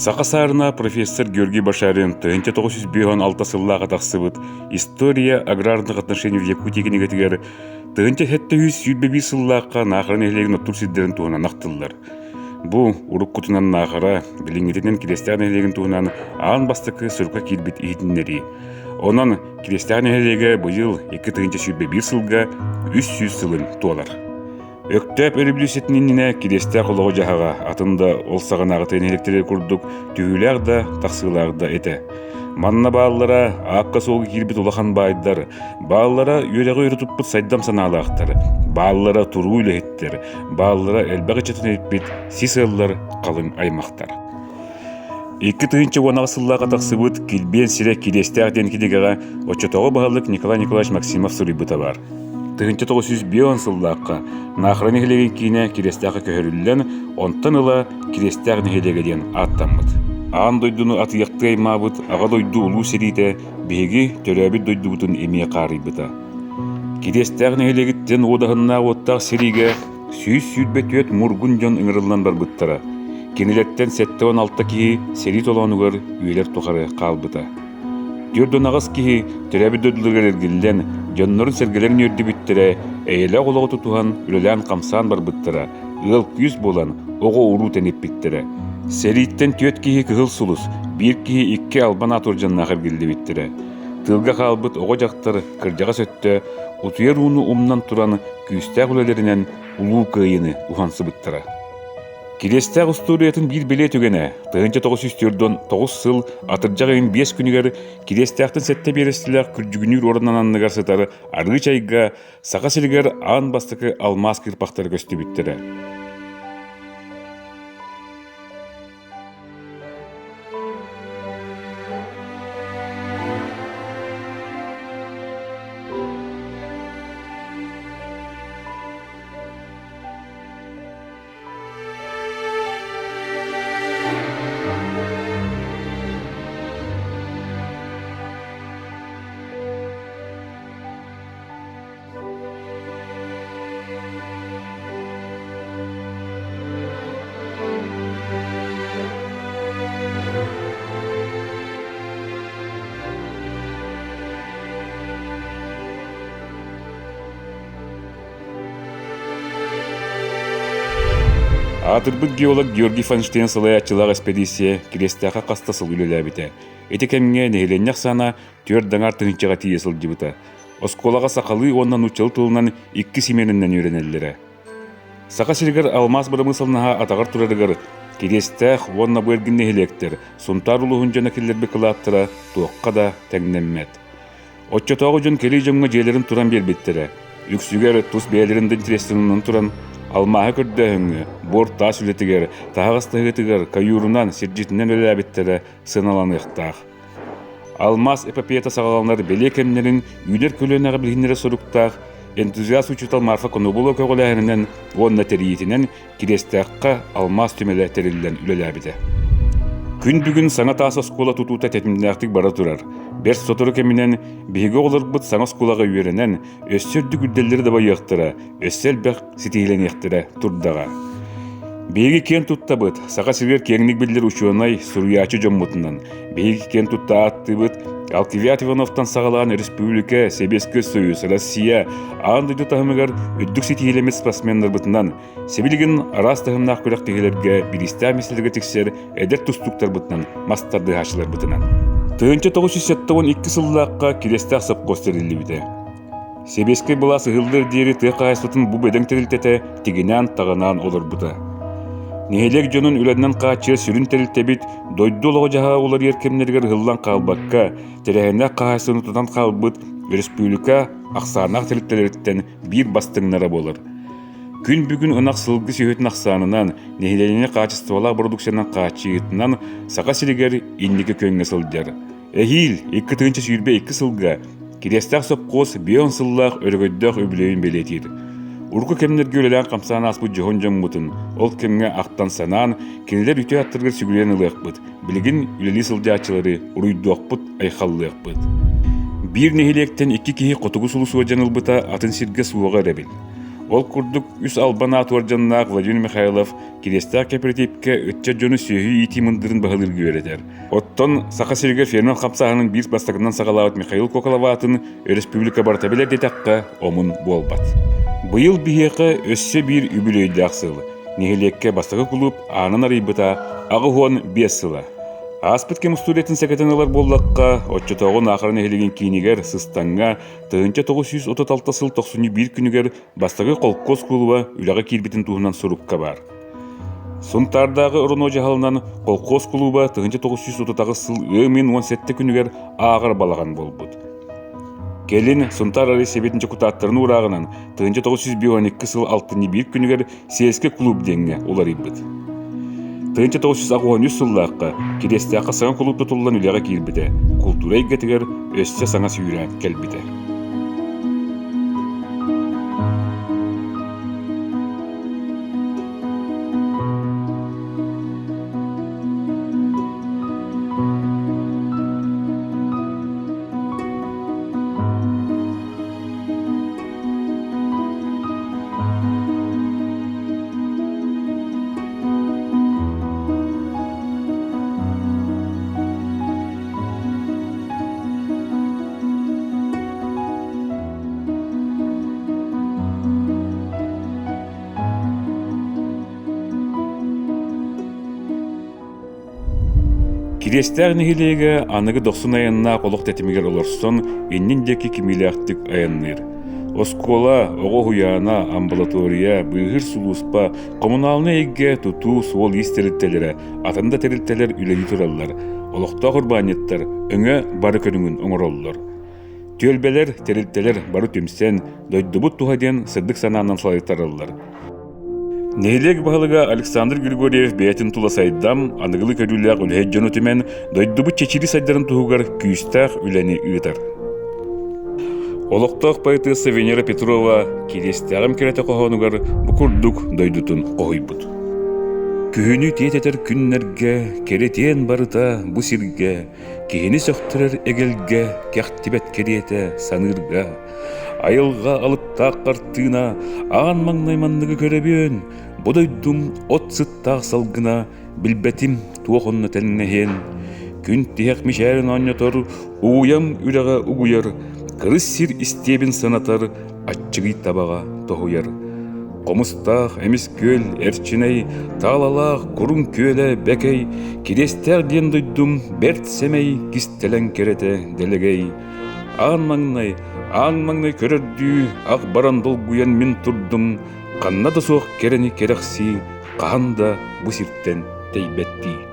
Саха саарына профессор Георгий Башарин 1956 сыллааҕы тахсыбыт «История аграрных отношений в Якутии» кинигэтигэр 1721 сыллаахха Наахара нэһилиэгин оттуур сирдэрин туһунан ахтыллар. Бу уруккутунан Наахара, билиҥҥитинэн Кириэстээх нэһилиэгин туһунан аан бастакы сурукка киирбит иһитиннэрии. Онон Кириэстээх нэһилиэгэ быйыл 2021 сылга 300 сылын туолар. Өктөөп өрөбүлүүссүйэтин иннинэ Кириэстээх олоҕо-дьаһаҕа атын да ол саҕанааҕы нэһилиэктэригэр курдук түһүүлээх да, тахсыылаах да этэ. Манна бааллара аакка-суолга киирбит улахан баайдар, бааллара үөрэҕи өрө туппут сайдам санаалаахтар, бааллара туруу үлэһиттэр, бааллара элбэх ыччатын ииппит сис ыаллар, халыҥ аймахтар. 2018 сыллааҕы тахсыбыт «Килбиэн сирэ Кириэстээх» диэн кинигэҕэ оччотооҕу баһылык Николай Николаевич Максимов суруйбута баар. 1905 сыллаахха Наахара нэһилиэгин киинэ Кириэстээххэ көһөрүллэн, онтон ыла Кириэстээх нэһилиэгэ диэн ааттаммыт. Аан дойдуну атыйахтыы аймаабыт Аҕа дойду Улуу сэриитэ биһиги төрөөбүт дойдубутун эмиэ хаарыйбыта. Кириэстээх нэһилиэгиттэн уодаһыннаах уоттаах сэриигэ 124 мургун дьон ыҥырыллан барбыттара. Кинилэртэн 76 киһи сэрии толоонугар үйэлэр тухары хаалбыта. 48 киһи төрөөбүт дойдуларыгар эргиллэн, дьоннорун-сэргэлэрин үөрдүбүттэрэ, эйэлээх олоҕу тутуһан, үлэлээн-хамсаан барбыттара, ыал-күүс буолан, оҕо-уруу тэниппиттэрэ. Сэрииттэн түөрт киһи Кыһыл Сулус, биир киһи икки албан аат уордьаннаах эргиллибиттэрэ. Тыылга хаалбыт оҕо-дьахтар кырдьаҕас өттө утуйар ууну умнан туран күүстээх үлэлэринэн Улуу Кыайыыны уһансыбыттара. Кириэстээх устуоруйатын биир бэлиэ түгэнэ 1949 сыл атырдьах ыйын биэс күнүгэр Кириэстээхтэн сэттэ биэрэстэлээх Күрдьүгүнүүр оройуонун анныгар сытар Арыы Чайга Саха сиригэр аан бастакы алмаас кыырпахтара көстүбүттэрэ. Аатырбыт геолог Георгий Фанштейн салайааччылаах эспэдииссийэ Кириэстээххэ хаста сыл үлэлээбитэ. Ити кэмҥэ нэһилиэнньэ ахсаана түөрт аҥаар тыһыынчаҕа тиийэ сылдьыбыта. Оскуолаҕа сахалыы уонна нууччалыы тылынан икки симиэнэнэн үөрэнэллэрэ. Саха сиригэр алмаас бырамыысыланнаһа атаҕар турарыгар Кириэстээх уонна бу эргин нэһилиэктэр Сунтаар улууһун дьоно киллэрбит кылааттара туохха да тэҥнэммэт. Оччотооҕу дьон кэлии дьоҥҥо дьиэлэрин туран биэрбиттэрэ. Үксүгэр тус бэйэлэрин да интэриэстэрин туран, алмааһы көрдөөһүҥҥэ, буор-таас үлэтигэр, таһаҕас таһыытыгар, каюрунан, сирдьитинэн үлэлээбиттэрэ сыаналаныахтаах. Алмаас эпопеята саҕаланар бэлиэ кэмнэрин үүнэр көлүөнэҕэ билиһиннэрэр соруктаах энтузиаст учуутал Марфа Конобулова көҕүлээһининэн уонна тэрийиитинэн Кириэстээххэ алмаас түмэлэ тэриллэн үлэлээбитэ. Күн бүгүн саҥа таас оскуола тутуута тэтимнээхтик бара турар. Бэрт сотору кэминэн биһиги оҕолорбут саҥа оскуолаҕа үөрэнэн, өссө үрдүк үрдэллэри дабайыахтара, өссө элбэх ситиһиилэниэхтэрэ турдаҕа. Биһиги киэн туттабыт, Саха сиригэр киэҥник биллэр учуонай, суруйааччы дьоммутунан. Биһиги киэн тутта ааттыыбыт Алкивиад Ивановтан саҕалаан республика, Сэбиэскэй Союз, Россия, аан дойду таһымыгар үрдүк ситиһиилэммит спортсменнарбытынан, сибилигин араас таһымнаах күрэхтэһиилэргэ бириистээх миэстэлэргэ тиксэр эдэр тустууктарбытынан, мас тардыһааччыларбытынан. 1972 сыллаахха Кириэстээх сопхуос тэриллибитэ. Сэбиэскэй былаас ыһыллыар диэри тыа хаһаайыстыбатын бу бөдөҥ тэрилтэтэ тигинээн-таҕынаан олорбута. Нэһилиэк дьонун үлэнэн хааччыйар сүрүн тэрилтэбит дойду олоҕо-дьаһаҕа уларыйар кэмнэригэр ыһыллан хаалбакка, тэрээһиннээх хаһаайыстыбаны тутан хаалбыт республика ахсааннаах тэрилтэлэриттэн биир бастыҥнара буолар. Күн бүгүн ынах сылгы сүөһүтүн ахсаанынан, нэһилиэнньэни хаачыстыбалаах бородууксуйанан хааччыйыытынан Саха сиригэр инники күөҥҥэ сылдьар. Эһиил 2022 сылга Кириэстээх сопхуос бион сыллаах өрөгөйдөөх үбүлүөйүн бэлиэтиир. Урукку кэмнэргэ үлэлээн-хамсаан ааспыт дьоһун дьоммутун ол кэмҥэ ахтан-санаан, кинилэр үтүө аттарыгар сүгүрүйэн ылыахпыт, билигин үлэлии сылдьааччылары Ол курдук үс албан аат уордьаннаах Владимир Михайлов Кириэстээх кэпэрэтиипкэ ыччат дьону сүөһү иитии мындырын баһылыырга үөрэтэр. Оттон Саха сиригэр фермер хамсааһынын биир бастакынан саҕалаабыт Михаил Коколов аатын өрөспүүбүлүкэ барыта билэр диэтэххэ, омун буолбат. Быйыл биһиэхэ өссө биир үбүлүөйдээх сыл. Нэһилиэккэ бастакы кулууп аанын арыйбыта 85 сыла. Ааспыт кэм устуоруйатын сэгэтэн ылар буоллахха, оччотооҕу Наахара нэһилиэгин киинигэр Сыстаҥҥа 1936 сыл тохсунньу биир күнүгэр бастакы холкуос кулуба үлэҕэ киирбитин туһунан сурукка баар. Сунтаардааҕы РОНО дьаһалынан холкуос кулууба 1938 сыл ыам ыйын 17 күнүгэр ааҕар балаҕан буолбут. Кэлин Сунтаар арыы сэбиэтин дьокутааттарын уурааҕынан 1952 сыл алтынньы биир күнүгэр сельский клуб диэҥҥэ уларыйбыт. 1983 сыллаахха Кириэстээххэ саҥа кулууп тутуллан үлэҕэ киирбитэ, култуура эйгэтигэр өссө саҥа сүүрээн кэлбитэ. Кириэстээх нэһилиэгэ аныгы дохсун айаннаах олох тэтимигэр олорсон, иннин диэки кимиилээхтик айанныыр. Оскуола, оҕо уһуйаана, амбулатория, быыһыыр сулууспа, хомунаалынай эйгэ, тутуу, суол-иис тэрилтэлэрэ, атын да тэрилтэлэр үлэлии тураллар. Олохтоох урбаанньыттар өҥө бары көрүҥүн оҥороллор. Түөлбэлэр, тэрилтэлэр бары түмсэн, дойдубут туһа диэн сырдык санаанан салайтараллар. Нэһилиэк баһылыга Александр Григорьев бэйэтин тула сайдам, аныгылыы көрүүлээх үлэһит дьону түмэн, дойдубут чэчирии сайдарын туһугар күүстээх үлэни ыытар. Олохтоох поэтесса Венера Петрова «Кириэстээҕим кэрэтэ» хоһоонугар бу курдук дойдутун хоһуйбут. Күһүнү тиэтэтэр күннэргэ, кэрэтиэн барыта бу сиргэ, киһини сөхтөрөр эгэлгэ, кэхтибэт кэриэтэ саныырга, Айылҕа алыптаах хартыына, аан маҥнай манныгы көрөбүөн, бу дойдум от сыттаах салгына, билбэтим туох онно тэҥнэһиэн. Күн тиһэх мичээрин оонньотор, угуйам үрэҕэ угуйар, кырыс сир истиэбин санатар, аччыгый табаҕа тоһуйар. Хомустаах, эмис күөл, эрчинэй, таалалаах, куруҥ күөлэ, бэкэй, кириэстээх диэн дойдум бэрт сэмэй, кистэлэҥ кэрэтэ дэлэгэй. Аан маҥнай, аан маҥнай көрөрдүү ах баран долгуйан мин турдум, ханна да суох кэрэни кэрэхсии, хаһан да бу сиртэн тэйбэттии.